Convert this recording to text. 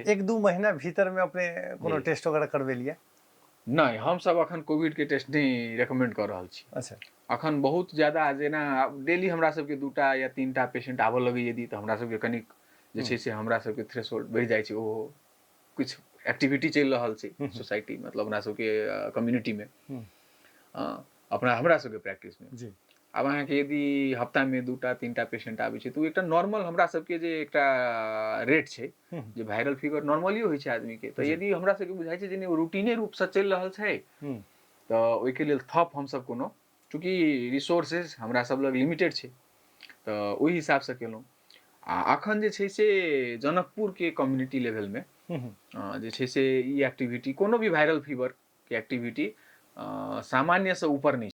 1-2 महीना भीतर में अपने कोनो टेस्ट वगैरह करबेलियै? नहि, हमसब अखन कोविड के टेस्ट नहि रेकमेंड कऽ रहल छी। अखन बहुत ज्यादा जेना डेली हमरा सबके 2टा या 3टा पेशेंट आबऽ लगै यदि, तऽ हमरा सबके कनिक जे छै से हमरा सबके थ्रेशोल्ड बढ़ि जाइ छै। ओहो किछु एक्टिविटी चलि रहल छै सोसाइटी, मतलब अपना सबके कम्युनिटी में, अपना हमरा सबके प्रैक्टिस में। आब अहाँके यदि हफ्तामे 2टा 3टा पेशेंट आबै छै तऽ ओ एकटा नॉर्मल हमरा सबके जे एकटा रेट छै, जे वायरल फीवर नॉर्मली होइ छै आदमीके, तऽ यदि हमरा सबके बुझाइ छै जे नहि, ओ रूटीने रूपसँ चलि रहल छै, तऽ ओहिके लेल थप हमसब कोनो, चूँकि रिसोर्सेज हमरा सब लग लिमिटेड छै, तऽ ओहि हिसाबसँ केलहुँ। आ अखन जे छै से जनकपुरके कम्युनिटी लेवलमे जे छै से ई एक्टिविटी, कोनो भी वायरल फीवरके एक्टिविटी सामान्यसँ ऊपर नहि